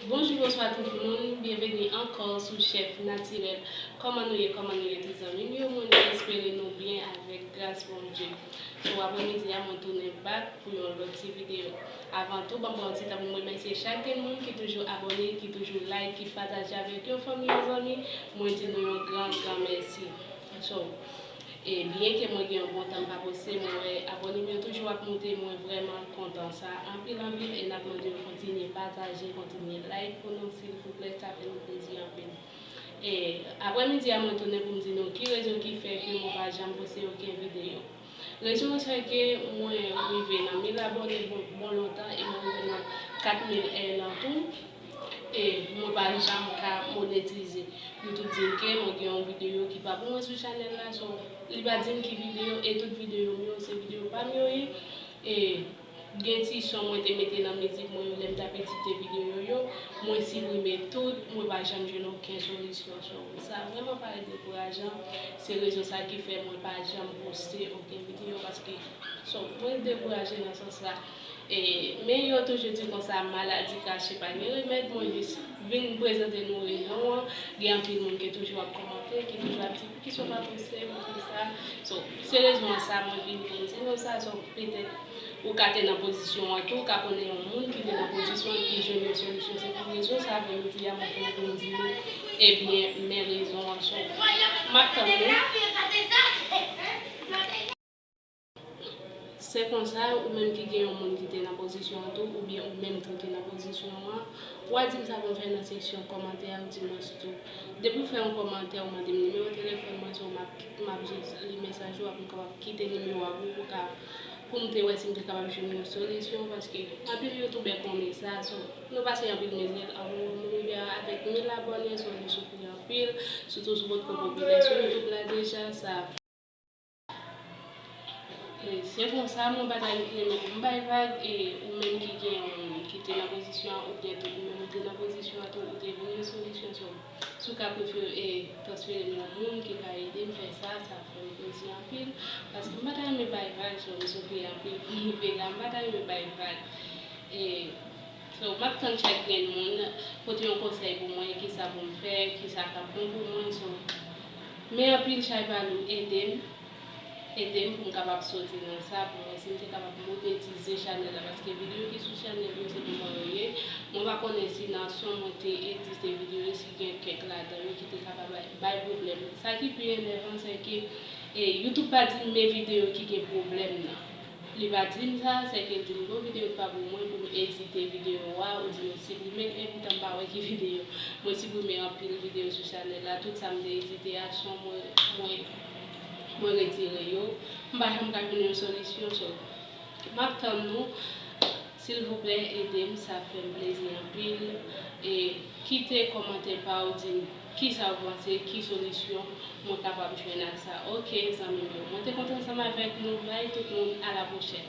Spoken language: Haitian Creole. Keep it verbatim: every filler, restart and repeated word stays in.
Bonjou, bonswa tout moun, byenveni ankò sou Chèf Natirèl. Kòman nou ye, kòman nou ye tout zanmi m yo? Mwen espere nou byen avèk gras Bondye. So, aprèmidi a, mwen tounen back pou yon lòt ti videyo. Avan tou, ban m pran yon ti tan pou m remèsye chak grenn moun ki toujou abòne, ki toujou like, ki pataje avèk yon fanmi, yon zanmi. Mwen di nou yon gran, gran mèsi. So, e byen ke mwen gen yon bon tan m pa poste, mwen wè abòne m yo toujou ap monte, mwen vrèman kontan sa anpil, anpil, e n ap mande yo kontinye pataje, kontinye like pou nou, silvouplè, sa fè nou plezi anpil. E aprèmidi a, mwen tounen pou m di nou ki rezon ki fè ke mwen pa janm poste okenn videyo. Rezon an se ke mwen rive nan mil abòne bon, bon lontan e mwen rive nan kat mil èn an tou. E mwen pa janm ka monetize. YouTube di m ke mwen gen yon videyo ki pa pou mwen sou chanèl la, so li pa di m ki videyo, e tout videyo m yo se videyo pa m yo ye. E gen ti son mwen te mete nan mizik mwen yo lè m t ap edite videyo yo, mwen siprime tout, mwen pa janm jwenn okenn solisyon. So, sa vrèman parèt dekourajan. Se rezon sa ki fè mwen pa janm poste okenn videyo paske, so, mwen dekouraje nan sans la. E, men yo toujou di konsa, maladi kache pa gen remèd, mwen jis vin prezante nou rezon an. Gen anpil moun ki toujou ap kòmante, ki toujou ap di, "Poukisa w pa poste, poukisa?" So, se rezon an sa mwen vin pou m di nou sa, so, petèt ou ka te nan pozisyon an tou, ou ka konnen yon moun ki te nan pozisyon an ki jwenn yon solisyon. Se pou rezon sa, aprèmidi a, mwen vin pou m di nou, ebyen, men rezon an, so, m ap tann nou. Se konsa, ou menm ki gen yon moun ki te nan pozisyon an tou, oubyen ou menm tou ki nan pozisyon an, w a di m sa pou m fè nan seksyon kòmantè a, ou di mwen tou. Depi w fè yon kòmantè, ou mande m nimewo telefòn mwen, so m ap, m ap jis li mesaj ou, pou m kapab kite nimewo a pou ou, pou ka, pou m te wè si m te kapab jwenn yon solisyon, paske anpil youtubè konnen sa, so, nou pase anpil mizè, avan yon moun rive avèk mil abòne, so, nou soufri anpil, sitou si w potko popilè sou YouTube la deja, sa. E se konsa, mwen pa ta renmen pou m bay vag, e ou menm ki gen yon, ki te nan pozisyon an, oubyen tou ou menm ou te nan pozisyon an tou, ou te vin yon solisyon, so, si w ka prefere, e, transfere m yon moun ki ka ede m fè sa, sa fè m plezi anpil, paske m pa ta renmen bay vag, so, m soufri anpil pou m rive la, m pa ta renmen bay vag. E, so, m ap tann chak grenn moun pote yon konsèy pou mwen, kisa pou m fè, kisa k ap bon pou mwen, so, men anpil chay pa lou, ede m, ede m pou m kapab soti nan sa, pou mwen si m te kapab monetize chanèl la, paske videyo ki sou chanèl yo se pou mwen yo ye. Mwen pa konnen si nan son mwen te edite videyo yo, si gen kèk ladan yo ki te kapab bay, bay pwoblèm. Sa ki pi enèvan, se ke, e, YouTube pa di m men videyo ki gen pwoblèm nan. Li pa di m sa, se ke l di m gon videyo ki pa pou mwen pou m edite videyo a, ou di m siprime l, epi tan m pa wè ki videyo. Mwen siprime anpil videyo sou chanèl la, tout sa m te edite a, son mwen, mwen, mwen retire yo. M pa janm ka jwenn yon solisyon, so, m ap tann nou. Silvouplè, ede m, sa fè m plezi anpil. E kite kòmantè pa w, di m kisa w panse, ki solisyon mwen kapab jwenn ak sa. Oke, zanmi m yo, mwen te kontan ansanm avèk nou. Bay tout moun, a la pwochèn.